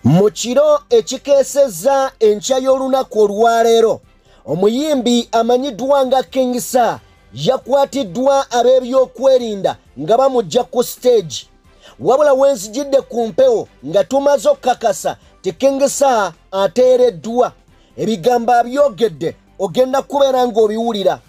Mu kiro ekikeesezza enkya y'olunaku olwaleero, omuyimbi amanyiddwa nga King Saha yakwatiddwa ab'ebyokwerinda nga bamujja ku stage. Wabula wenzijidde ku mpewo nga tumaze okukakasa ti King Saha ateereddwa. Ebigambo abyogedde ogenda kubeera ng'obiwulira.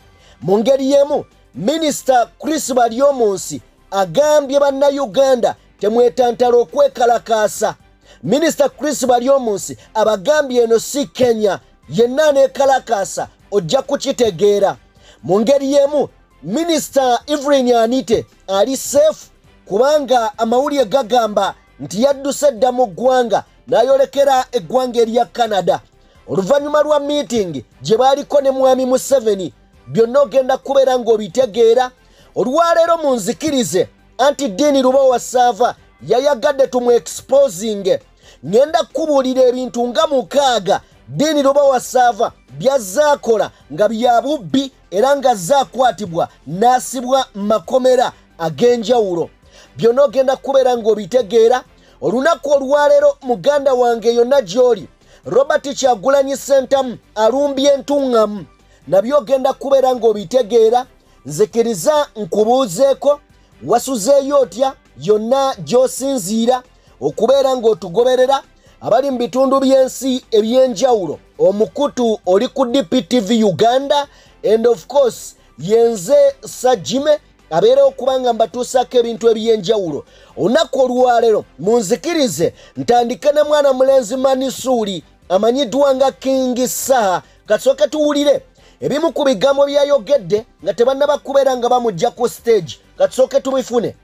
Mu ngeri y'emu, Minisita Chris Baryomunsi agambye bannayuganda temwetantala okwekalakaasa. Minisita Chris Baryomunsi abagambye eno si Kenya, yenna aneekalakaasa ojja kukitegeera. Mu ngeri y'emu, Minisita Evelyn Anite ali safe kubanga amawulire gagamba nti yadduse dda mu ggwanga n'ayolekera eggwanga erya Canada. Oluvannyuma lwa meeting gye baaliko ne Mwami Museveni, byonna ogenda kubeera ng'obitegeera. Olwaleero munzikirize anti Ddiini Lubowa Ssaava yayagadde tumu exposing. Ngenda kubuulira ebintu nga 6 Ddiini Lubowa Ssaava by'azaakola nga bya bubbi era nga zaakwatibwa n'asibwa makomera ag'enjawulo. Byonna ogenda kubeera ng'obitegeera. Olunaku olwaleero muganda wange yonna gy'oli, Robert Kyagulanyi Ssentamu alumbye entuŋŋamu, nabyo ogenda kubeera ng'obitegeera. Nzikiriza nkubuuzeeko, wasuzeeyo otya yonna gy'osinziira okubeera ng'otugoberera abali mu bitundu by'ensi eby'enjawulo. Omukutu oli ku DPTV Uganda, and of course yenze Sajime abeerewo okubanga mbatuusaako ebintu eby'enjawulo. Olunaku olwaleero munzikirize ntandike ne mwana mulenzi Manisuuli amanyiddwa nga King Saha. Kasooke tuwulire ebimu ku bigambo by'ayogedde nga tebannaba kubeera nga bamujja ku stage. Kasooke tubifune.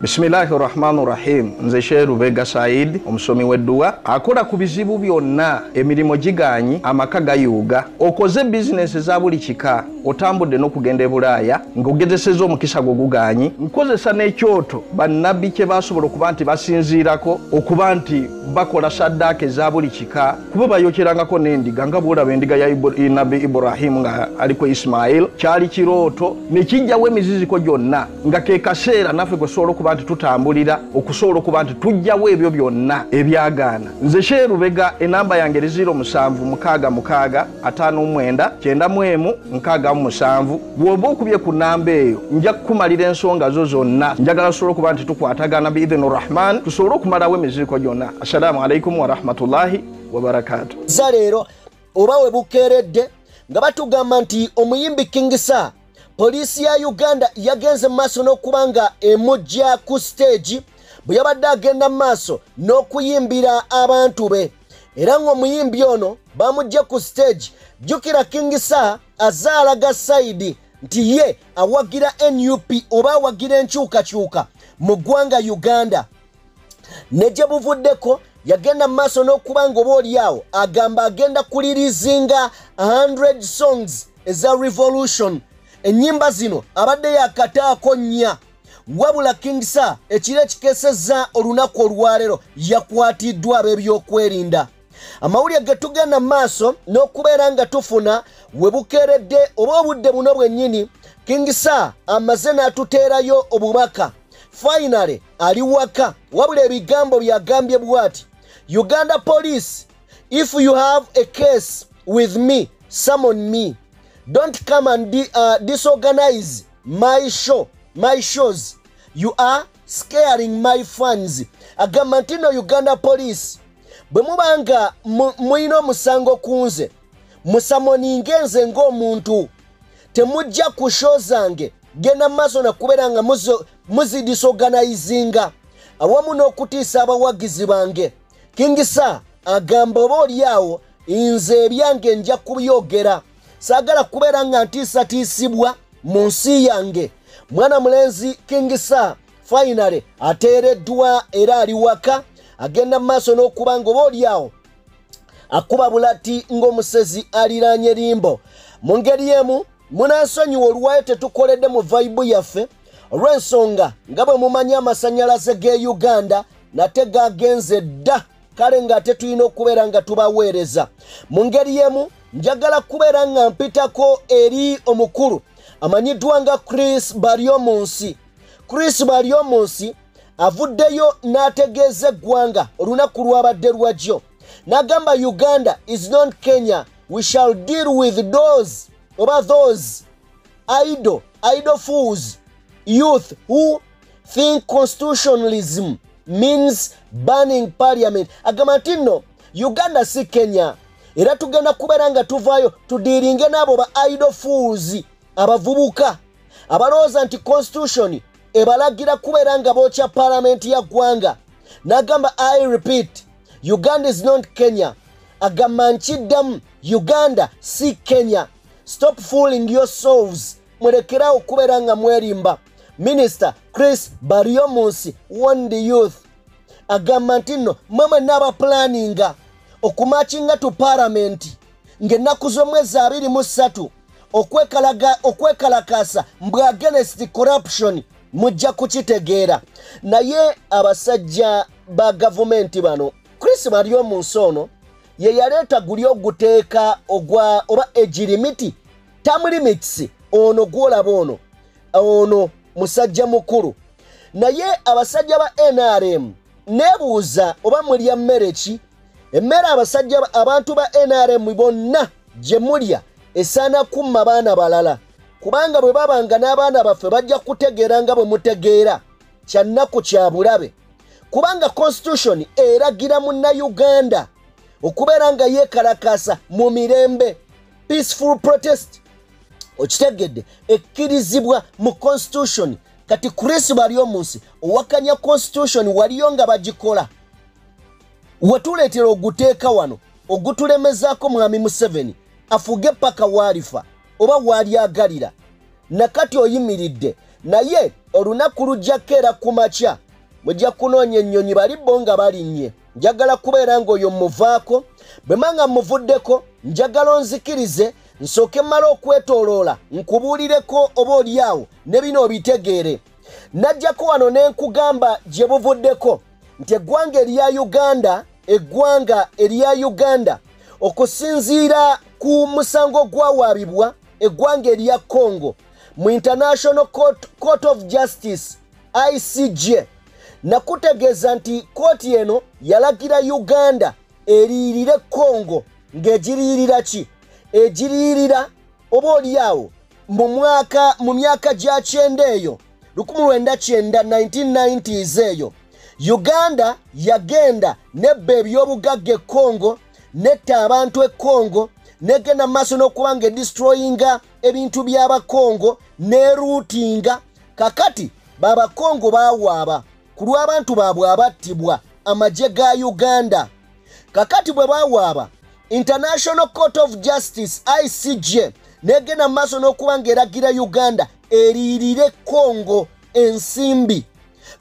Bismillahirrahmanirrahim. Nze Sheikh Lubega Said, omusomi w'edduwa, akola ku bizibu byonna, emirimu gigaanyi, amaka gayuuga, okoze bizinesi za buli kika, otambudde n'okugenda e Bulaaya ng'ogezesezza omukisa gwo gugaanyi. Nkozesa n'ekyoto bannabbi kye baasobola okuba nti basinziirako okuba nti bakola saddaaka eza buli kika, kuba bayokyerangako n'endiga nga bw'olaba endiga ya Nabbi Ibrahimu nga aliko Ismail. Kyali kirooto ne kijjawo emiziziko gyonna, nga ke kaseera naffe gwe tusobola okuba nti tutambulira okusobola okuba nti tujjawo ebyo byonna ebyagaana. Nze Sheikh Lubega, enamba yange eri 07 66 59 91 67. Bw'oba okubye ku namba eyo nja kukumalira ensonga zo zonna. Njagala tusobole okuba nti tukwatagana biidhini Rahman, tusobole okumalawo emiziriko gyonna. Assalamu alaikum warahmatullahi wabarakatuh. Za leero oba we bukeeredde nga batugamba nti omuyimbi King Saha, poliisi ya Uganda yagenze mu maaso n'okuba nga emujja ku stage bwe yabadde agenda mu maaso n'okuyimbira abantu be, era ng'omuyimbi ono bamujja ku stage. Jjukira King Saha azaalaga Saidi nti ye awagira NUP oba awagira enkyukakyuka mu ggwanga Uganda. Ne gye buvuddeko yagenda mu maaso n'okuba nga oba oli awo agamba agenda kulirizinga 100 songs eza revolution. Ennyimba zino abadde yakataako 4. Wabula King Saha ekiro ekikeesezza olunaku olwaleero yakwatiddwa ab'ebyokwerinda. Amawulire ge tugenda mu maaso n'okubeera nga tufuna we bukeeredde oba obudde buno bwennyini, King Saha amaze n'atuteerayo obubaka. Finally ali waka, wabula ebigambo byagambye bw'ati: Uganda police, if you have a case with me, summon me. Don't come and disorganize my show, my shows. You are scaring my fans. Agamba nti no Uganda police, bwe mubanga mulina omusango ku nze, musamoninge nze ng'omuntu, temujja ku show zange genda maaso nakubeera nga muzidisorganizinga. awamu n'okutiisa abawagizi bange. King Saha agamba oba oliawo nze ebyange nja kubyogera, saagala kubeera nga ntiisatiisibwa mu nsi yange. Mwana mulenzi King Saha finally ateereddwa era ali waka, agenda mu maaso n'okuba nga oba oliawo akuba bulati ng'omusezi aliraanye limbo. Mu ngeri emu munansonyiwa olwayo tetukoledde mu vibe yaffe olw'ensonga nga bwe mumanyi amasannyalaze g'e Uganda nate gagenze dda, kale ng'ate tulina okubeera nga tubaweereza. Mu ngeri emu njagala kubeera nga mpitako eri omukulu amanyiddwa nga Chris Baryomunsi. Chris Baryomunsi avuddeyo n'ategeeza eggwanga olunaku lwabadde lwajjo, n'agamba Uganda is not Kenya, we shall deal with those oba those idle fools youth who think constitutionalism means banning parliament. Agamba nti nno Uganda si Kenya, era tugenda kubeera nga tuvaayo tudiiringe n'abo ba idle fools, abavubuka abalowooza nti constitution ebalagira kubeera nga bookya parliament ya ggwanga. N'agamba I repeat, Uganda is not Kenya. Agamba nkiddamu, Uganda si Kenya. Stop fooling yourselves, mulekerawo okubeera nga mwerimba. Minisita Chris Baryomunsi warned the youth, agamba nti nno mmwe mwenna abaplaninga okumarchinga to parliament ng'ennaku z'omwezi 23 okwekalakaasa mbwe against corruption, mujja kukitegeera. Naye abasajja ba gavumenti bano, Chris Baryomunsi ono ye yaleeta guli oguteeka ogwa oba age limit, term limits, ono gw'olaba ono musajja mukulu. Naye abasajja ba NRM neebuuza oba mulya mmere ki? Emmere abasajja abantu ba NRM bonna gye mulya esaana kumma baana balala, kubanga bwe babanga n'abaana baffe bajja kutegeera nga bwe mutegeera. Kyannaku kya bulabe, kubanga constitution eragira munnayuganda okubeera nga yeekalakaasa mu mirembe, peaceful protest, okitegedde, ekkirizibwa mu constitution. Kati Chris Baryomunsi owakanya constitution waliyo nga bagikola, wetuleetera oguteeka wano ogutulemezaako mwami Museveni afuge paka waalifa oba waalyagalira. Nakati oyimiridde, naye olunaku lujjako era ku makya mujja kunoonya ennyonyi bali bo nga balinnye. Njagala kubeera ng'oyo muvaako, bwe manga muvuddeko njagala onzikirize nsooke mmale okwetooloola nkubuulireko oba oliawo ne bino obitegeere. Najjako wano ne nkugamba gye buvuddeko nti eggwanga erya Uganda, eggwanga erya Uganda okusinziira ku musango gwawaabibwa eggwanga erya Congo mu International Court of Justice ICJ, nakutegeeza nti kooti eno yalagira Uganda eriyirire Congo ng'egiriyirira ki? Egiriyirira oba oliawo mu myaka gya 90 eyo 1990 1990s eyo Uganda yagenda nebba ebyobugagga e Congo, netta abantu e Congo, negenda maaso n'okuba nga edestroyinga ebintu by'Abakongo neruutinga. Kakati b'Abakongo baawaaba ku lw'abantu baabwe abattibwa amagye ga Uganda. Kakati bwe baawaaba, International Court of Justice ICJ negenda maaso n'okuba ng'eragira Uganda eriyirire Congo ensimbi.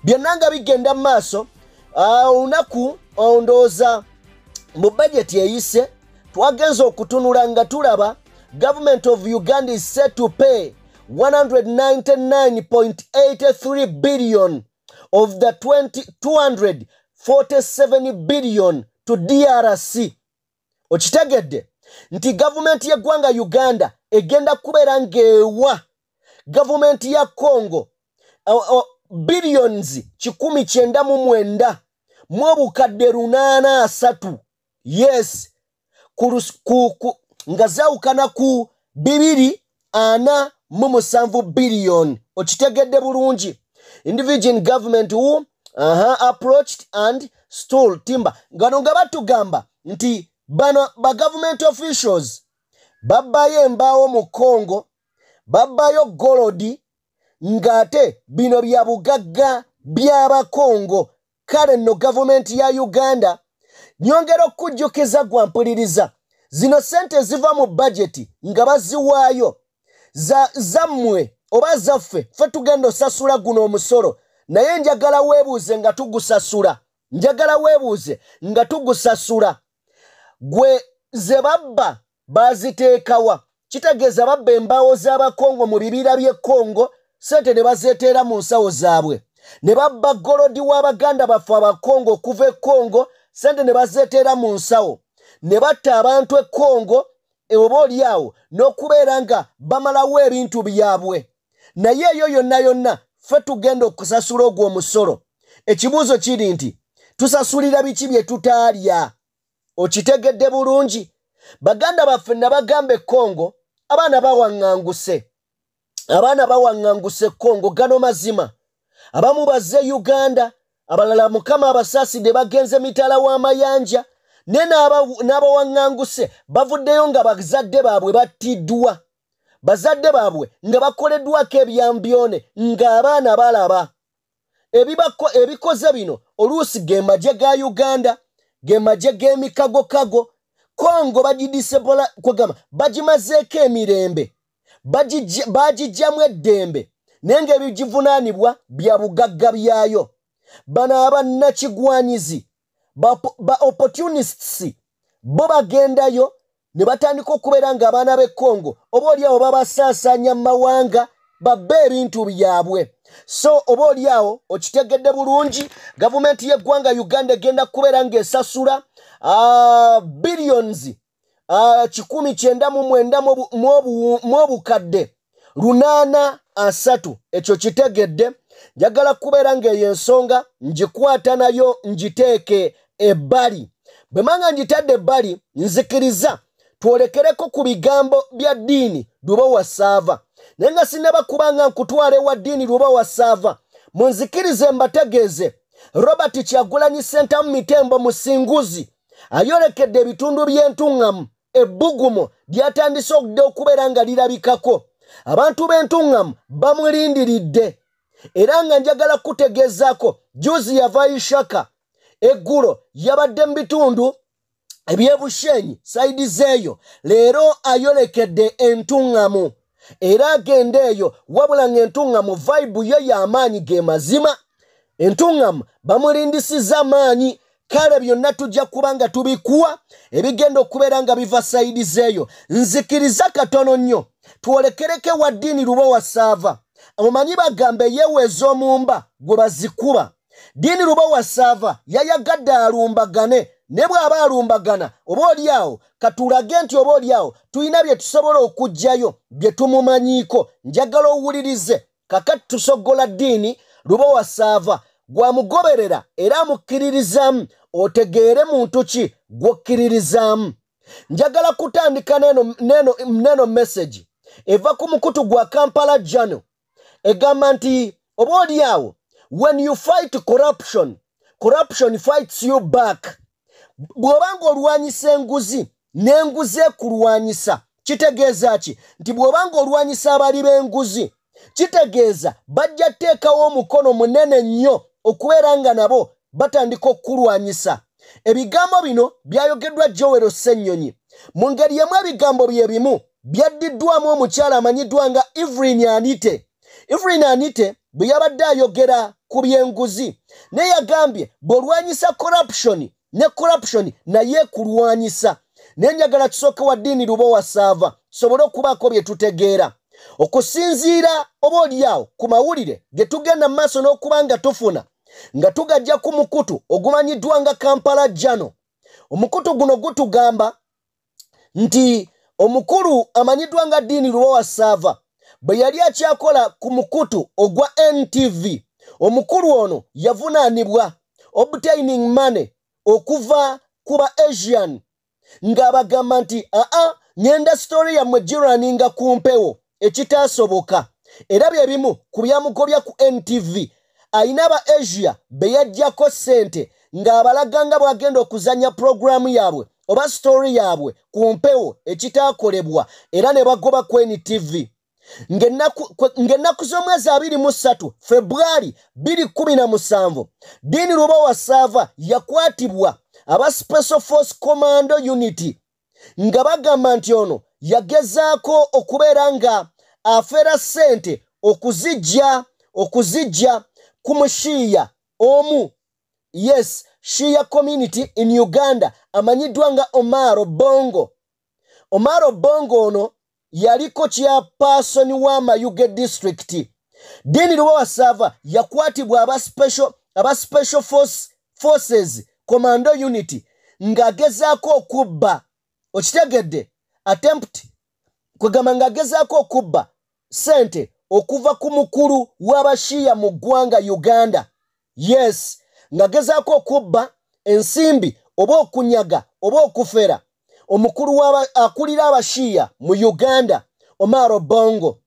Byonna nga bigenda mu maaso, olunaku ndowooza mu bajeti eyise twagenze okutunula nga tulaba government of Uganda is set to pay 199.83 billion of the 247 billion to DRC. Okitegedde nti gavumenti y'eggwanga Uganda egenda kubeera ng'ewa gavumenti ya Congo billions 199 mu obukadde 830, yes, nga zaawukana ku 247 billion. Okitegedde bulungi. Individual government who approached and stole timber. Ngano nga batugamba nti bano ba government officials babbayo embaawo mu Congo, babbayo golodi, ng'ate bino bya bugagga by'Abakongo. Kale nno gavumenti ya Uganda, nyongera okujjukiza gwampuliriza, zino sente ziva mu bajeti nga baziwaayo zammwe oba zaffe, ffe tugenda osasula guno omusolo. Naye njagala weebuuze nga tugusasula, njagala weebuuze nga tugusasula, gwe ze babba baziteekawa? Kitegeeza babba embaawo z'Abakongo mu bibira by'e Kongo, sente ne bazeeteera mu nsawo zaabwe. Ne babba golodi w'abaganda baffe Abakongo okuva e Kongo, sente ne bazeeteera mu nsawo. Ne batta abantu e Kongo oba oli awo n'okubeera nga bamalawo ebintu byabwe. Naye eyo yonna yonna ffe tugenda okusasula ogwo omusolo. Ekibuuzo kiri nti tusasulira biki bye tutaalya? Okitegedde bulungi? Baganda baffe nabagamba e Kongo abaana bawaŋŋanguse, abaana bawaŋŋanguse Kongo, gano mazima. Abamu bazze Uganda, abalala Mukama abasaasidde bagenze mitala w'amayanja, ne n'abawaŋŋanguse bavuddeyo nga bazadde baabwe battiddwa, bazadde baabwe nga bakoleddwako ebyambyone ng'abaana balaba. Ebikoze bino oluusi ge magye ga Uganda, ge magye g'emikagokago. Kongo bagidisebola kwegamba bagimazeeko emirembe, bagijjamu eddembe, naye ng'ebigivunaanibwa bya bugagga byayo. Bano abannakigwanyizi ba opportunists bo bagendayo ne batandika okubeera ng'abaana b'e Kongo oba oli awo babasaasaanya mu mawanga babbe ebintu byabwe. So oba oli awo okitegedde bulungi, gavumenti y'eggwanga Uganda egenda kubeera ng'esasula billions 993 830. Ekyo kitegedde. Njagala kubeera ng'eyo ensonga ngikwata nayo ngiteeke ebbali. Bwe manga ngitadde ebbali, nzikiriza twolekereko ku bigambo bya ddiini Lubowa Saava. Naye nga sinnaba kubanga nkutwala ewa ddiini Lubowa Saava, munzikirize mbategeeze Robert Kyagulanyi Ssentamu Mitembo Musinguzi ayolekedde ebitundu by'entuŋŋamu. Ebbugumu lyatandise okudda okubeera nga lirabikako. Abantu b'entuŋŋamu bamulindiridde. Era nga njagala kutegeezaako, juzi yava Ishaka, eggulo yabadde mu bitundu eby'Ebushenyi sayidi zeeyo, leero ayolekedde entuŋŋamu. Era agenda eyo, wabula ng'entuŋŋamu vaibu yo y'amaanyi ge mazima. Entuŋŋamu bamulindisizza amaanyi. Kale byonna tujja kuba nga tubikuwa ebigenda okubeera nga biva sayidi zeeyo. Nzikiriza katono nnyo twolekereke wa ddiini Lubowa Saava. Omanyi bagamba eyeeweeza omumba gwe bazikuba. Ddiini Lubowa Saava yayagadde alumbagane, ne bw'aba alumbagana oba oli awo katulage nti oba oli awo tulina bye tusobola okuggyayo bye tumumanyiiko. Njagala owulirize. Kakati tusogola ddiini Lubowa Saava, gwamugoberera era amukkiririzaamu, otegeere muntu ki gw'okkiririzaamu. Njagala kutandika neno message eva ku mukutu gwa Kampala Journal, egamba nti oba oli awo, when you fight corruption, corruption fights you back. Bw'obanga olwanyisa enguzi, n'enguzi ekulwanyisa. Kitegeeza ki? Nti bw'obanga olwanyisa abali b'enguzi, kitegeeza bajja tteekawo omukono munene nnyo okubeera nga nabo batandika okukulwanyisa. Ebigambo bino byayogeddwa Joel Ssennyonyi. Mu ngeri emu ebigambo bye bimu byaddiddwamu omukyala amanyiddwa nga Evelyn Anite. Evelyn Anite bwe yabadde ayogera ku by'enguzi, naye yagambye bw'olwanyisa corruption, ne corruption naye ekulwanyisa. Naye njagala tusooke wa ddiini Lubowa Saava tusobole okubaako bye tutegeera. Okusinziira oba oli awo ku mawulire ge tugenda mu maaso n'okuba nga tufuna nga tugajja ku mukutu ogumanyiddwa nga Kampala Journal. Omukutu guno gutugamba nti omukulu amanyiddwa nga ddiini Lubowa Saava bwe yali akyakola ku mukutu ogwa NTV, omukulu ono yavunaanibwa obtaining money okuva ku ba Asian, ng'abagamba nti aa ngenda story yammwe giraninga ku mpewo, ekitaasoboka. Era bye bimu ku byamugobya ku NTV. Ayina aba Asia be yaggyako ssente ng'abalaga nga bw'agenda okuzannya pulogulaamu yaabwe oba story yaabwe ku mpewo, ekitaakolebwa, era ne bagoba ku NTV. Ng'ennaku z'omwezi 23 Februari 2017, Dean Lubowa Saava yakwatibwa aba Special Force Commando Unit nga bagamba nti ono yagezaako okubeera nga afera ssente okuzijja ku mushiya omu, yes, Shia community in Uganda, amanyiddwa nga Omaro Bongo. Omaro Bongo ono yaliko chairperson wa Mayuge District. Dean Lubowa Saava yakwatibwa aba Special Forces Commando Unit ng'agezaako okubba, okitegedde, attempt kwegamba ng'agezaako okubba ssente okuva ku mukulu w'abashiya mu ggwanga Uganda. Yes, ng'agezaako okubba ensimbi oba okunyaga oba okufera omukulu akulira abashiya mu Uganda, Omaro Bongo.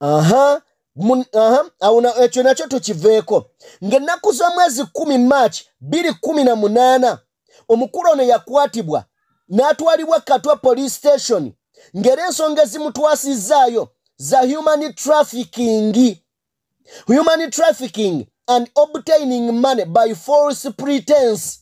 Awo ekyo nakyo tukiveeko. Ng'ennaku z'omwezi 10 March 2018, omukulu ono yakwatibwa n'atwalibwa Katwe Police Station ng'era ensonga ezimutwasizzaayo za human trafficking and obtaining money by false pretense.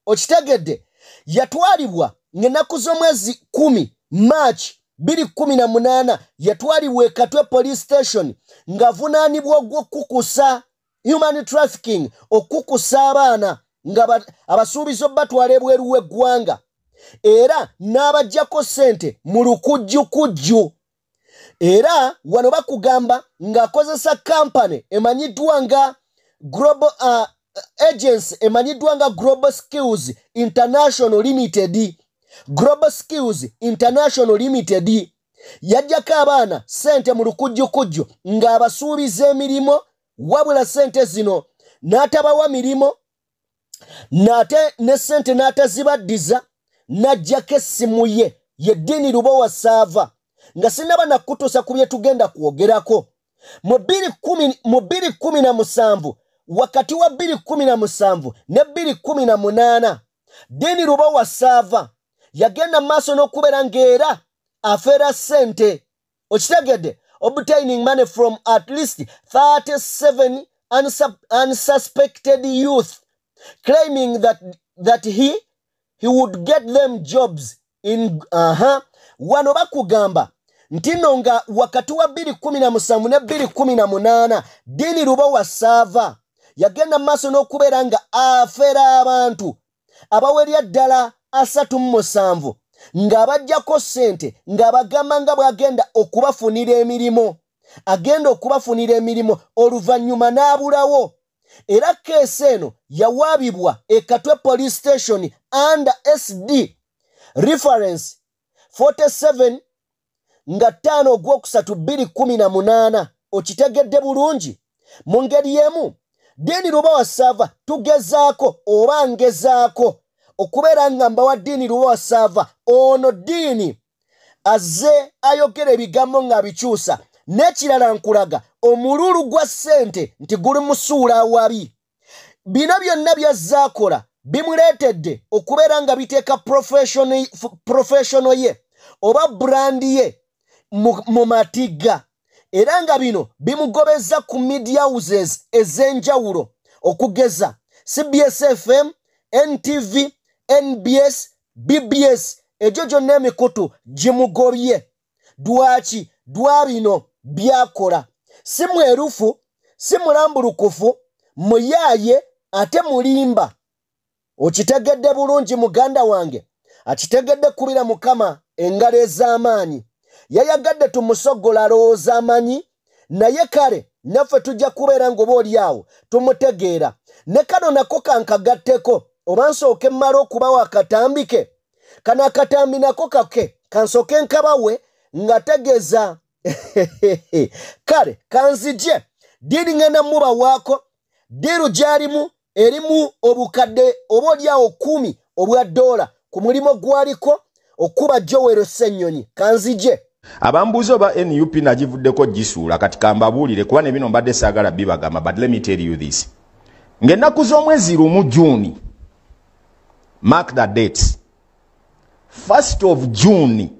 Okitegedde, yatwalibwa ng'ennaku z'omwezi 10 March 2018, yatwalibwa e Katwe Police Station ng'avunaanibwa ogw'okukusa human trafficking, okukusa abaana nga abasuubiza batwala ebweru w'eggwanga, era n'abaggyako ssente mu lukujjukujju. Era wano bakugamba ng'akozesa kampani emanyiddwa nga Global Agency, emanyiddwa nga Global Skills International Limited. Global Skills International Limited yajjako abaana ssente mu lukujjukujju ng'abasuubiza emirimu, wabula ssente zino n'atabawa mirimu, nate ne ssente n'atazibaddiza, n'ajjako essimu ye ye Dean Lubowa Saava. Nga sinnaba nakutuusa ku bye tugenda kwogerako, mu 2017, wakati wa 2017 ne 2018, Dean Lubowa Saava yagenda maaso n'okubeera ng'era afera ssente, okitegedde, obtaining money from at least 37 unsuspected youth, claiming that he would get them jobs in. Wano bakugamba nti nno nga wakati wa 2017 ne 2018, Dean Lubowa Saava yagenda maaso n'okubeera nga afera abantu abawerya ddala 37 ng'abaggyako ssente, ng'abagamba nga bw'agenda okubafunira emirimu, agenda okubafunira emirimu, oluvannyuma n'abulawo. Era keesi eno yawaabibwa e Katwe Police Station under SD reference 47 nga 5 ogwokusatu 2018. Okitegedde bulungi. Mu ngeri y'emu, Dean Lubowa Saava tugezaako oba ngezaako okubeera nga mbawa Dean Lubowa Saava. Ono Dean azze ayogera ebigambo ng'abikyusa. N'ekirala nkulaga omululu gwa ssente nti guli musuula awabi. Bino byonna byazaakola bimuleetedde okubeera nga biteeka professional ye oba brand ye mu matigga, era nga bino bimugobeza ku media houses ez'enjawulo okugeza CBS FM, NTV, NBS, BBS, egyo gyonna emikutu gimugobye. Dwaki? Dwa bino byakola. Si mwerufu, si mulambulukufu, muyaaye ate mulimba. Okitegedde bulungi muganda wange, akitegedde kubira Mukama engalo ez'amaanyi. Yayagadde tumusogola alowooza amanyi, naye kale naffe tujja kubeera ng'oba oli awo tumutegeera. Ne kano nako kankagatteko, oba nsooke mmala okubawa akatambike. Kano akatambi nako kake kansooke nkabawe ngategeeza. Kale kanzije Dean ngenda mubawaako diru gyalimu erimu obukadde oba oli awo 10 obwa dola ku mulimu gwaliko okuba Joel Ssenyonyi. Kanzije. Abambuuza oba NUP nagivuddeko gisuula, kati kambabuulire kuba ne bino mbadde saagala bibagamba, but let me tell you this. Ng'ennaku z'omwezi 1 June, mark the dates, 1st of June,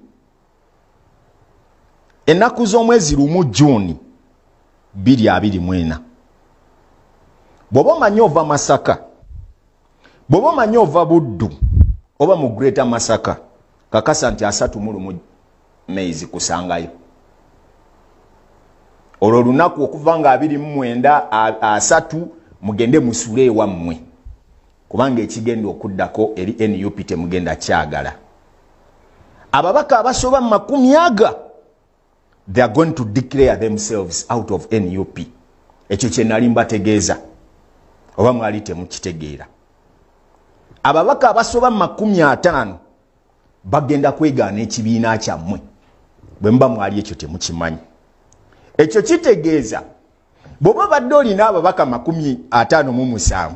Ennaku z'omwezi 1 Juni 2024. Bw'oba omanyi ova Masaka, bw'oba omanyi ova Buddu oba mu Greater Masaka, kakasa nti 31 May zikusangayo. Olwo lunaku okuva nga 29 30 mugende musule ewammwe, kubanga ekigenda okuddako eri NUP temugenda kyagala. Ababaka abasoba mu 40 they are going to declare themselves out of NUP. Ekyo kye nali mbategeeza, oba mwali temukitegeera. Ababaka abasoba mu 50 bagenda kwegaana ekibiina kyammwe. Bwe muba mwali ekyo temukimanyi. Ekyo kitegeeza bw'oba badde olina ababaka 57,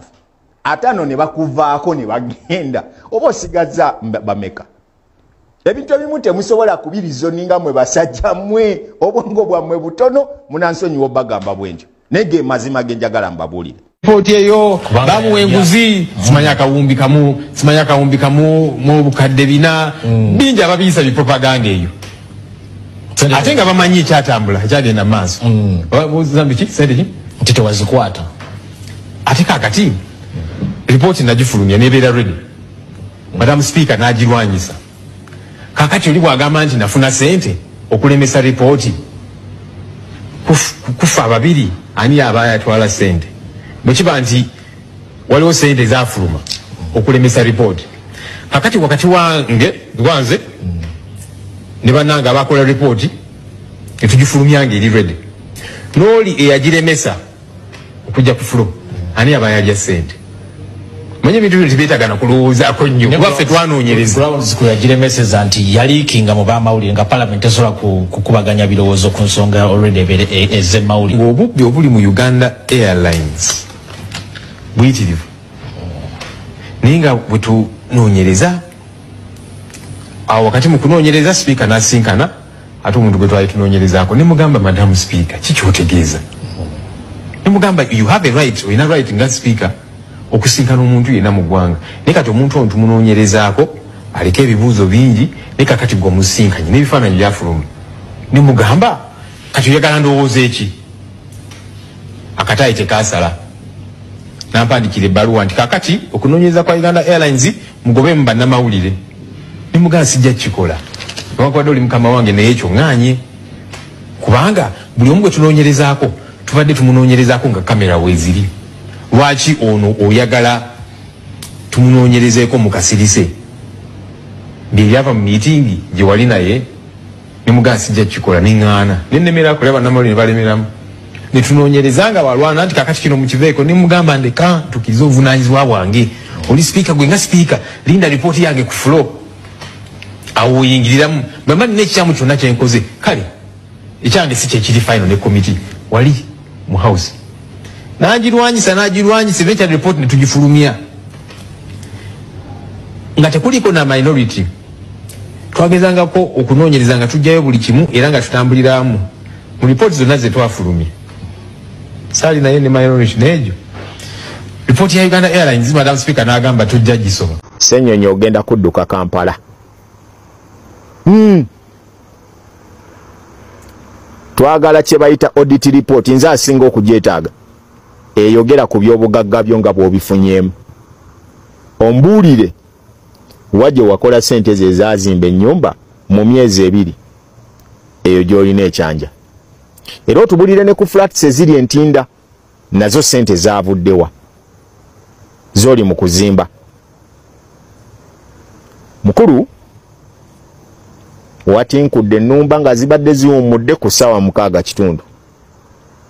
5 ne bakuvaako ne bagenda, oba osigaza bameka? Ebintu ebimu temusobola kubirizoninga mwe basajja mmwe, obwongo bwammwe butono, munansonyiwa bagamba bwentyo. Naye ge mazima ge njagala mbabuulire. Ripooti eyo bamuwa enguzi, simanya akawumbi kamu, simanya akawumbi kamu mu bukadde 4, bingi ababiyisa bipropaganda eyo. Ate nga bamanyi ekyatambula ekyagenda mu maaso. Zambi ki? Sente ki? Nti tewazikwata. Ate kaakati ripooti nagifulumya nebeera ready. Madam Speaker n'agirwanyisa. Kaakati oli bw'agamba nti nafuna sente okulemesa ripooti, kufa babiri, ani aba yatwala sente? Bwe kiba nti waliwo sente ezafuluma okulemesa ripooti, kakati wakati wange gwanze ne bannange abakola ripooti netugifulumya nga eri ready, n'oli eyagiremesa okujja ku floor, ani aba yalya sente? Manye ebintu bino tebyetagana kulowoozaako nnyo, kuba ffe twanoonyereza. Grounds kwe yagiremeseza nti yaliikinga mu bamawulire nga parliament tesobola kukubaganya birowoozo ku nsonga already ez'emawulire. Ng'obubbi obuli mu Uganda Airlines buyitirivu, naye nga bwe tunoonyereza awo wakati mu kunoonyereza sipiika n'asinkana ate omuntu gwe twali tunoonyerezaako, ne mugamba, Madam Speaker, ki kyotegeeza? Ne mugamba, you have a right, olina right nga sipiika okusinkana omuntu yenna mu ggwanga, naye kati omuntu ono tumunoonyerezaako aleke ebibuuzo bingi, naye kakati gwe omusinkanye n'ebifaananyi byafuluma. Ne mugamba, kati oyagala ndowooza eki? Akataayi tekaasala. Nampandikira ebbaluwa nti kakati okunoonyereza kwa Uganda Airlines mugobemu bannamawulire. Ne mugamba, sijja kukikola, newankubadde oli mukama wange, naye ekyo ŋŋaanye, kubanga buli omu gwe tunoonyerezaako tubadde tumunoonyerezaako nga kamera weeziri. Lwaki ono oyagala tumunoonyerezeeko mu kasirise? Byebyava mu miitingi gye wali naye. Ne mugamba, sijja kukikola, ne ŋŋaana, ne nnemerako, era bannamawulire ne balemeramu. Ne tunoonyereza nga balwana nti kakati kino mukiveeko. Ne mugamba, ndeka ntuukirize obuvunaanyizibwa bwange, oli sipiika, gwe nga sipiika linda ripooti yange ku floor, awo oyingiriramu. Bwe mba nina ekikyamu kyonna kyenkoze, kale ekyange si kyekiri final ne committee wali mu house. N'agirwanyisa, n'agirwanyisa, eventually report ne tugifulumya nga tekuliko na minority. Twagezangako okunoonyereza nga tujjayo buli kimu era nga tutambuliramu mu ripooti zonna ze twafulumya, saali naye ne minority. N'egyo ripooti ya Uganda Airlines, Madam Speaker n'agamba tujja gisoma. Ssenyonyi ogenda kudduka Kampala. Twagala kye bayita audit report, nze asinga okugyetaaga, eyogera ku by'obugagga byo nga bw'obifunyeemu. Ombuulire wa gye wakola ssente ze ezaazimba ennyumba mu myezi 2 eyo gy'olina ekyanja, era otubulire ne ku flats eziri entinda, nazo ssente zaavuddewa z'oli mu kuzimba. Mukulu, watinkudde ennumba nga zibadde ziwummudde ku ssaawa 6:15,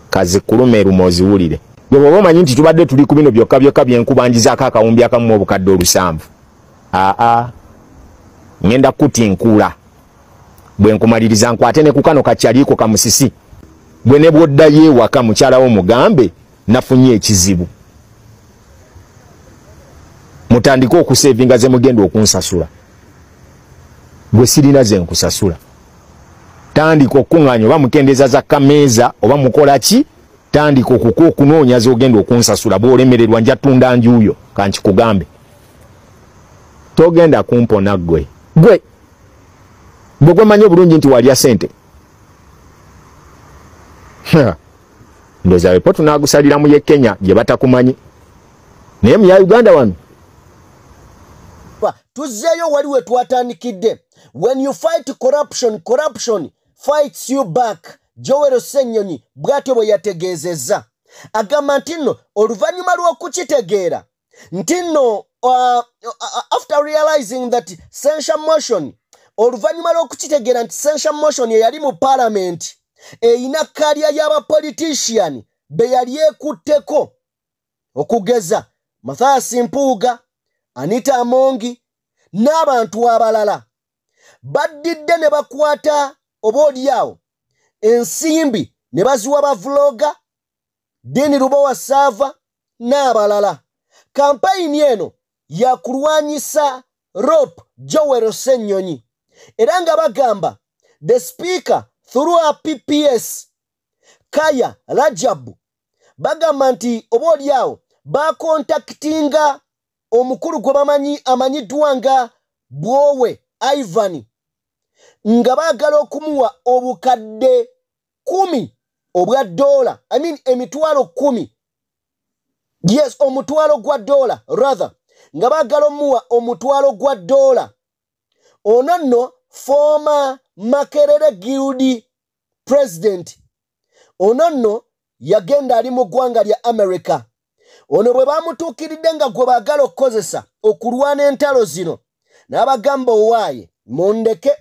kazikulume eruma oziwulire. Gwe bw'oba omanyi nti tubadde tuli ku bino byokka byokka byenkubanjizaako akawumbi akamu obukadde 7, aa ngenda kutinkuula. Bwe nkumaliriza nkwate ne ku kano kakyaliiko kamusisi. Gwe ne bw'oddayo ewaka mukyala wo mugambe nafunye ekizibu, mutandike okusevinga ze mugenda okunsasula. Gwe sirina ze nkusasula, tandika okuŋŋaanya oba mukendeeza za kameeza oba mukola ki, tandika okunoonya z'ogenda okunsasula. Bw'olemererwa nja tunda njuuyo, kankikugambe. Togenda kumpona ggwe. Gwe gwe gwemanyi obulungi nti walya ssente. Ndowooza wepo tunaagusalira mu ye Kenya gye batakumanyi, naye mu ya Uganda wano. Tuzzeeyo wali we twatandikidde. When you fight corruption, corruption fights you back. Joel Ssenyonyi bw'atyo bwe yategeezezza. Agamba nti nno oluvannyuma lw'okukitegeera nti nno after realizing that censure motion, oluvannyuma lw'okukitegeera nti censure motion eyali mu parliament eyina kalya y'abapolitician be yali ekutteko, okugeza Mathias Mpuuga, Anita Amongi n'abantu abalala, baddidde ne bakwata oba oliawo ensimbi ne baziwa bavloga Dini Lubowa Saava n'abalala. Kampeyini eno yakulwanyisa ROP Joel Ssenyonyi, era nga bagamba the speaker through a PPS Kaya Rajabu, bagamba nti oba oliawo bakontaktinga omukulu gwe bamanyi amanyiddwa nga Bwowe Ivan, nga baagala okumuwa obukadde 10 obwa dola, I mean emitwalo 10, yes, omutwalo gwa dola rather, nga baagala omuwa omutwalo gwa dola. Ono nno former Makerere Guild president, ono nno yagenda ali mu ggwanga lya America. Ono bwe bamutuukiridde nga gwe baagala okukozesa okulwana entalo zino, n'abagamba owaaye mundeke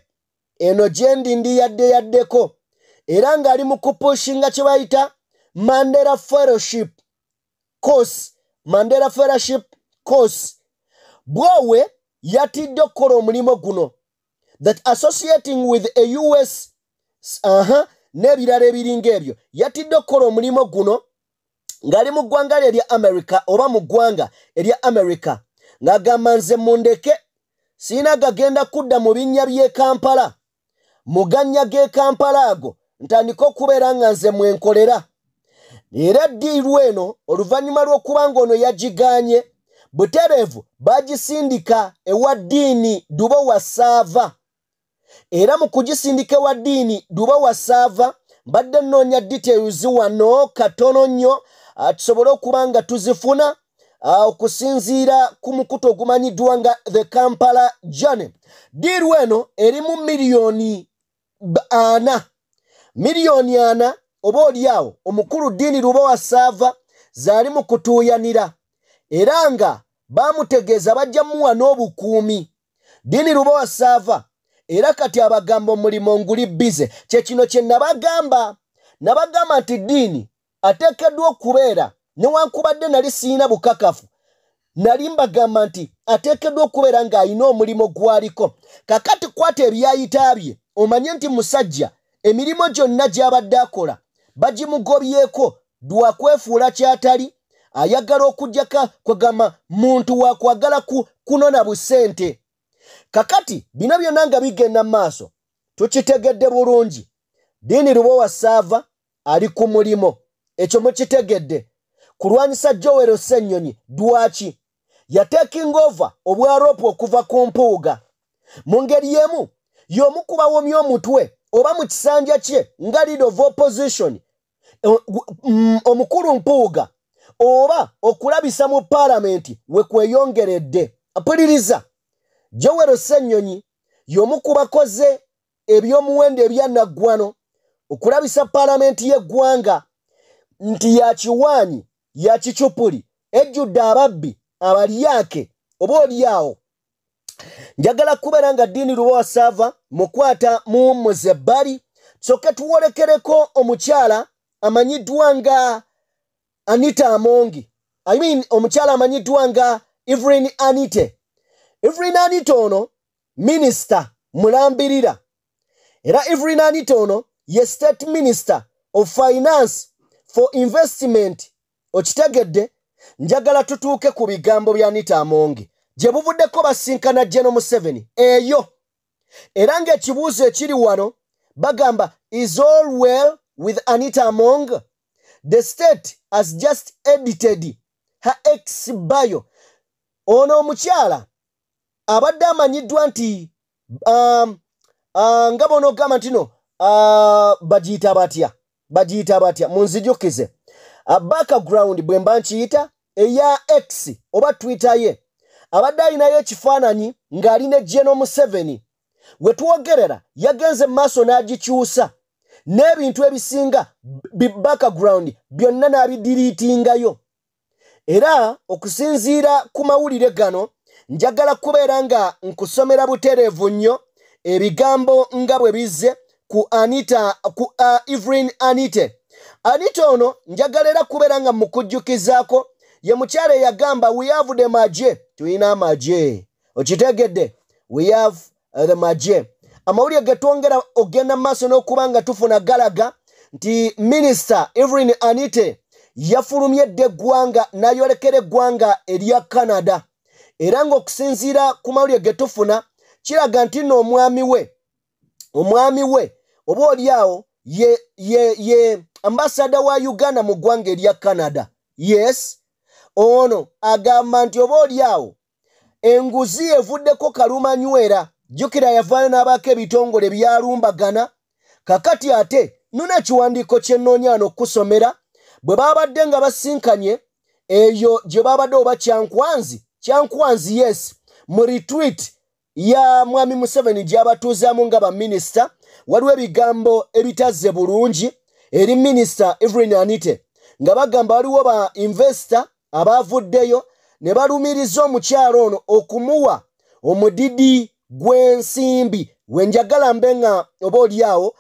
eno gye ndi ndi yadde yaddeko, era ng'ali mu kupushinga kye bayita Mandela Fellowship course, Mandela Fellowship course. Bwowe yatidde okukola omulimu guno that associating with a US n'ebirala ebiringa ebyo. Yatidde okukola omulimu guno ng'ali mu ggwanga erya America oba mu ggwanga erya America, ng'agamba nze mundeke sirina gagenda kudda mu binnya by'e Kampala, mu gannya g'e Kampala ago ntandika okubeera nga nze mwenkolera. Era ddiiru eno oluvannyuma lw'okuba ng'ono yagigaanye butereevu, bagisindika ewa Dini Lubowa Saava. Era mu kugisindika ewa Dini Lubowa Saava, mbadde nnoonya details wano katono nnyo tusobole okuba nga tuzifuna okusinziira ku mukutu ogumanyiddwa nga The Kampala Journey. Ddiiru eno erimu miliyoni 40, miliyoni 40 oba oliawo omukulu Dini Lubowa Saava zaali mu kutuuyanira, era nga bamutegeeza bajja muwa n'obukuumi. Dini Lubowa Saava era kati abagamba omulimu nguli busy. Kye kino kye nabagamba, nabagamba nti Dini ateekeddwa okubeera, newankubadde nali siyina bukakafu, nali mbagamba nti ateekeddwa okubeera ng'alina omulimu gw'aliko. Kakati kwata ebyayita bye omanye nti musajja emirimu gyonna gy'abadde akola bagimugobyeko lwa kwefuula ky'atali, ayagala okujjaka kwegamba muntu wakwagala kunona busente. Kakati bino byonna nga bigenda mu maaso, tukitegedde bulungi Dini Lubowa Saava ali ku mulimo, ekyo mukitegedde, kulwanyisa Joel Ssenyonyi. Lwaki yatekinga over obwa ROP okuva ku Mpuuga? Mu ngeri y'emu y'omu kubawomya omutwe oba mu kisanja kye nga leader of opposition omukulu Mpuuga oba okulabisa mu paalamenti we kweyongeredde. Mpuliriza, Joel Ssenyonyi y'omu ku bakoze ebyomuwendo ebyanaggwano okulabisa paalamenti y'eggwanga nti yakiwaanyi yakicupuli ejjudde ababbi abalyake oba oliawo. Njagala kubeera nga Dini Lubowa Saava mukwata muwummuze ebbali, tusooke tuwolekereko omukyala amanyiddwa nga Anita Amongi, I mean omukyala amanyiddwa nga Evelyn Anite. Evelyn Anite ono minisita mulambirira, era Evelyn Anite ono ye state minister of finance for investment. Okitegedde? Njagala tutuuke ku bigambo bya Anita Amongi gye buvuddeko basinkana General Museveni eyo, era ng'ekibuuzo ekiri wano bagamba, is all well with Anita Among? The state has just edited her ex bio. Ono omukyala abadde amanyiddwa nti nga bonoogamba nti no bagiyita batya. Bagiyita batya? Munzijukize. A background bwe mba nkiyita eya X oba Twitter ye, abadde alinayo ekifaananyi ng'ali ne General Museveni. We twogerera yagenze mu maaso n'agikyusa n'ebintu ebisinga bi background byonna n'abidiriitingayo. Era okusinziira ku mawulire gano, njagala kubeera nga nkusomera butereevu nnyo ebigambo nga bwe bizze ku Anita, ku Evelyn Anite. Anita ono njagala era kubeera nga mukujjukizaako ye mukyala eyagamba, "We have the magye," tulina amagye. Okitegedde? We have the magye. Amawulire ge twongera ogenda mu maaso n'okuba nga tufuna galaga nti Minisita Evelyn Anite yafulumye dda eggwanga n'ayolekera eggwanga erya Canada, era ng'okusinziira ku mawulire ge tufuna kiraga nti nno omwami we oba oli awo ye ambasada wa Uganda mu ggwanga erya Canada. Yes, ono agamba nti oba oli awo enguzi evuddeko kalumanywera. Jjukira yavaayo n'abaako ebitongole byalumbagana. Kakati ate nuna ekiwandiiko kyennoonya wano okukusomera bwe baabadde nga basinkanye eyo gye baabadde oba Kyankwanzi, yes, mu retreat ya Mwami Museveni gy'abatuuzaamu nga baminisita. Waliwo ebigambo ebitazze bulungi eri Minisita Evelyn Anite, nga bagamba waliwo ba investor abaavuddeyo ne balumiriza omukyalo ono okumuwa omudidi gw'ensimbi. Wenjagala mbe nga oba oliawo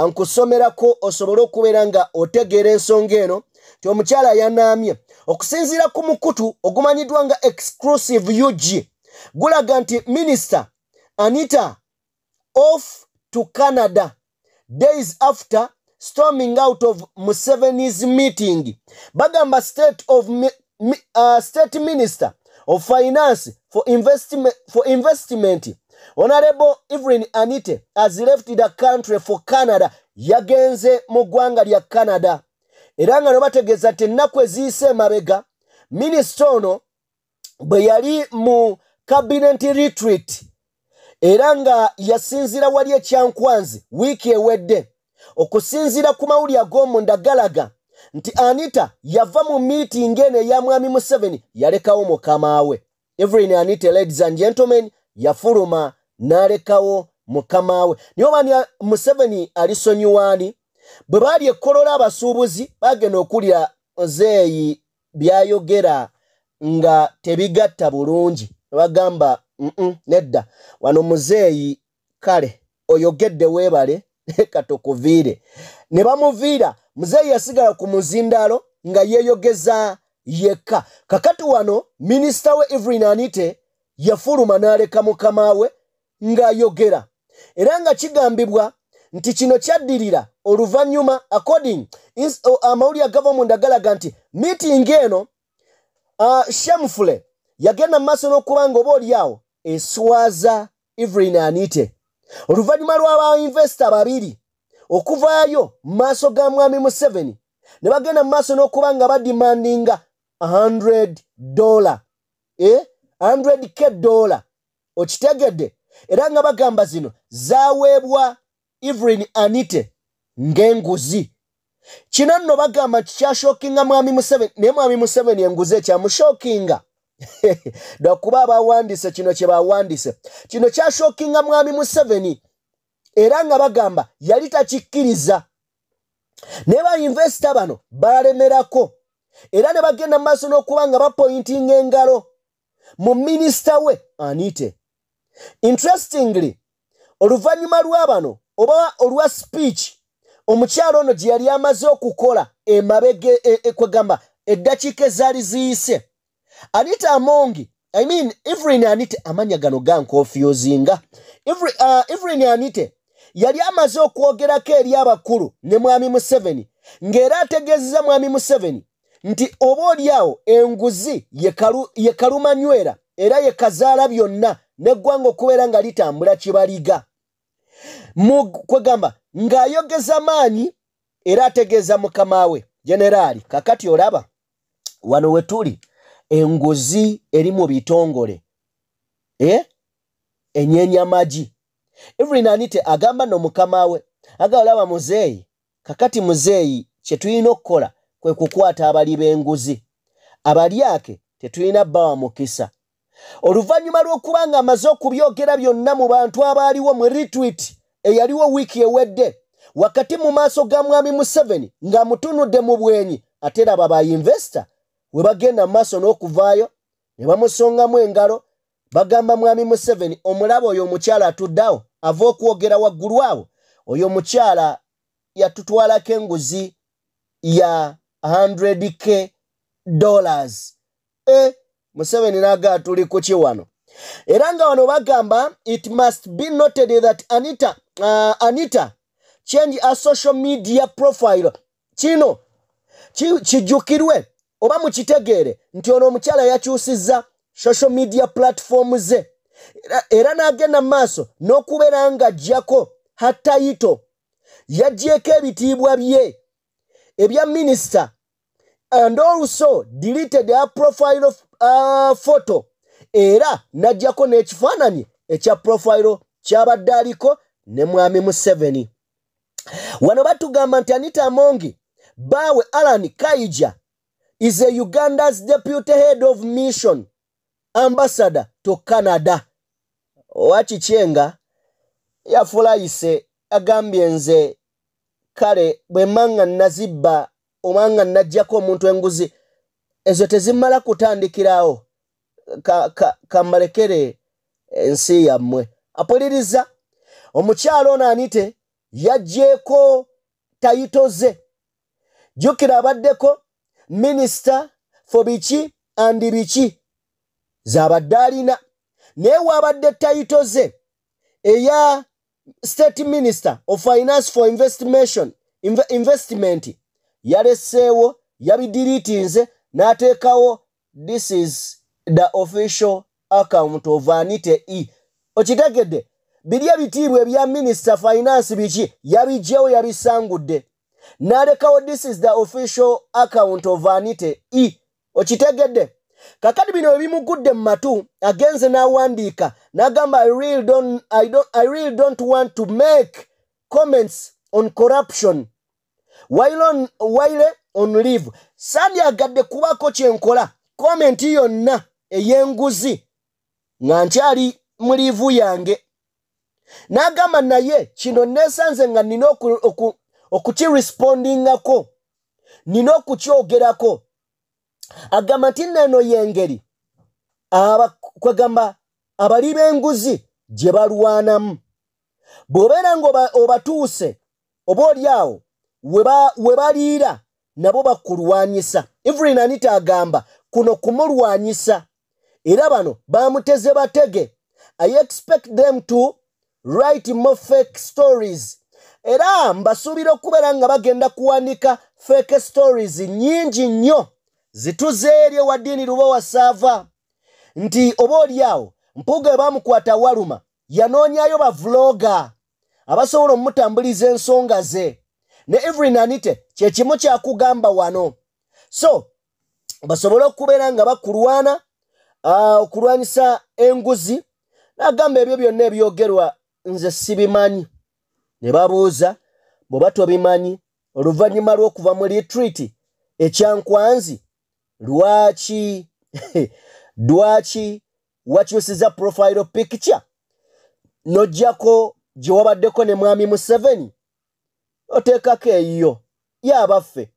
nkusomerako osobole okubeera nga otegeera ensonga eno ti omukyala yanaamye. Okusinziira ku mukutu ogumanyiddwa nga Exclusive UG, gulaga nti Minisita Anita off to Canada days after storming out of Museveni's meeting. Bagamba state minister of finance for investment, Honorable Evelyn Anite, has left the country for Canada. Yagenze mu ggwanga lya Canada, era nga nobategeeza nti ennaku eziyise emabega minisita ono bwe yali mu cabinet retreat, era nga yasinziira wali ekyankwanzi wiiki ewedde. Okusinziira ku mawulire ag'omunda galaga nti Anita yava mu miitingi eno eya Mwami Museveni, yalekawo mukama we. Evelyn Anita, ladies and gentlemen, yafuluma n'alekawo mukama we. Niye obani Museveni alisonyiwaani? Bwe baali ekkolola abasuubuzi bagenda okulya zeeyi byayogera nga tebigatta bulungi, bagamba, "Nedda, wano muzeeyi kale oyogedde, weebale, katukuviire." Ne bamuviira. Muzeeyi yasigala ku muzindaalo nga yeeyogeza yekka. Kakati wano minisita we Evelyn Anite yafuluma n'aleka mukama we ng'ayogera, era nga kigambibwa nti kino kyaddirira oluvannyuma, according amawulire agava munda galaga nti meeting eno shamefully yagenda mu maaso n'okuba nga oba oliawo eswaza Evelyn Anite, oluvannyuma lw'aba investor babiri okuvaayo mu maaso ga Mwami Museveni ne bagenda mu maaso n'okuba nga badimandinga $100, eh? 100K dollar. Okitegedde? Era nga bagamba zino zaweebwa Evelyn Anite ng'enguzi. Kino nno bagamba nti kyashockinga Mwami Museveni, naye Mwami Museveni enguzi ekyamushockinga lwakuba abawandiise kino kye bawandiise kino kyashockinga Mwami Museveni, era nga bagamba yali takikkiriza, naye ba investor bano balemerako era ne bagenda mu maaso n'okuba nga bapointinga engalo mu minisita we Anite. Interestingly, oluvannyuma lwa bano oba olwa speech omukyalo ono gye yali amaze okukola emabege, kwegamba eddakiika ezaali ziyise, Anita Amongi, I mean Evelyn Anite, amanya gano ganconfusinga. Evelyn Anite yali amaze okwogerako eri abakulu ne Mwami Museveni, ng'era ategeezeza Mwami Museveni nti oba oliawo enguzi ye kalumanywera era ye kazaala byonna n'eggwanga okubeera nga litambula kibaliga. Kwegamba ng'ayogeza maanyi era ategeeza mukama we generaali. Kakati olaba wano we tuli, enguzi eri mu bitongole, eh? Enyeenya magi. Evelyn Anite agamba no mukama we aga, "Olaba muzeeyi, Kakati muzeeyi, kye tulina okukola kwe kukwata abali b'enguzi, abalyake tetulina bbawa mukisa. Oluvannyuma lw'okuba nga amaze okubyogera byonna mu bantu abaaliwo mu retreat eyaliwo wiiki ewedde, wakati mu maaso ga mwami Museveni ng'amutunudde mu bwenyi, ate raba ba investor we bagenda mu maaso n'okuvaayo ne bamusongamu engalo. Bagamba mwami Museveni, omulaba oyo omukyala atuddeawo ava okwogera waggulu awo, oyo omukyala yatutwalako enguzi ya $100K. Museveni n'agaa tuli kuki wano? Era nga wano bagamba, it must be noted that Anita change a social media profile. Kino kijjukirwe oba mukitegeere nti ono omukyala yakyusizza social media platform ze, era n'agenda mu maaso n'okubeera ng'aggyako her title, yaggyeko ebitiibwa bye ebya minisita, and also deleted her profile photo, era n'aggyako n'ekifaananyi ekya profile kyabadde aliko ne mwami Museveni. Wano batugamba nti Anita Amongi baawe Alan Kaija is a Uganda's deputy head of mission, ambassador to Canada. Owakikyenga yafulayise agambye, nze kale bwe manga nazibba obanga najjako omuntu enguzi ezo tezimala kutandikirawo, kambalekere ensi yammwe. Apuliriza omukyalo ono Anite yaggyeeko title ze. Jjukira abaddeko minisita for biki and biki z'abadde alina, naye waabadde title ze eya state minister of finance for investment yaleseewo, yabidiriitinze n'ateekawo this is the official account of Anite E. Okitegedde? Biri ebitiibwa ebya minisita finance biki yabijjewo, yabisangudde n'alekawo this is the official account of Anite E. Okitegedde? Kakati bino ebimugudde mu matu, agenze n'awandiika n'agamba, I really don't want to make comments on corruption while on leave. Sandyagadde kubaako kyenkola comment yonna ey'enguzi nga nkyali mu leave yange. N'agamba naye kino neesanze nga nina okukirespondingako, nina okukyogerako. Agamba nti nno eno y'engeri kwegamba abali b'enguzi gye balwanamu. Bw'obeera nga obatuuse oba oli awo we baliira, nabo bakulwanyisa. Evelyn Anita agamba kuno kumulwanyisa, era bano bamuteze batege. I expect them to write more fake stories, era mbasuubira okubeera nga bagenda kuwandika fake stories nnyingi nnyo zituze eri ewa ddiini luba wasaava nti oba oli awo Mpuuga bwe bamukwata waluma yanoonyayo ba vlogger abasobola omutambuliza ensonga ze. Ne Evelyn Anite kyekimu kyakugamba wano, so basobole okubeera nga bakulwana okulwanyisa enguzi. N'agamba ebyo byonna ebyogerwa nze sibimanyi. Ne babuuza, bw'oba tobimanyi oluvannyuma lw'okuva mu retreat ekyankwanzi, lwaki wakyusiza profile picture n'oggyako gye wabaddeko ne mwami Museveni oteekako eyiyo yaabaffe?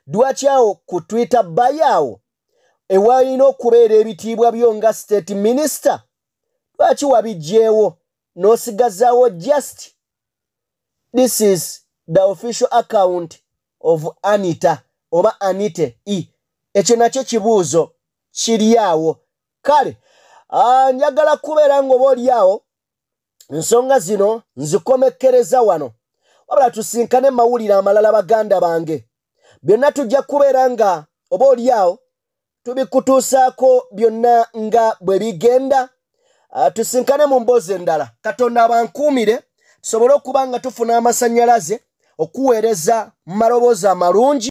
Lwaki awo ku Twitter bio awo ewalina okubeera ebitiibwa byo nga state minister, lwaki wabiggyewo n'osigazaawo just this is the official account of Anita oba Anite E? Ekyo nakyo kibuuzo kiri awo. Kale njagala kubeera ng'oba oli awo ensonga zino nzikomekkereza wano, wabula tusinkane mawulire amalala. Baganda bange, byonna tujja kubeera nga oba oli awo tubikutuusaako byonna nga bwe bigenda. Tusinkane mu mboozi endala. Katonda abankuumire, tusobole okuba nga tufuna amasannyalaze okuweereza mu maloboozi amalungi.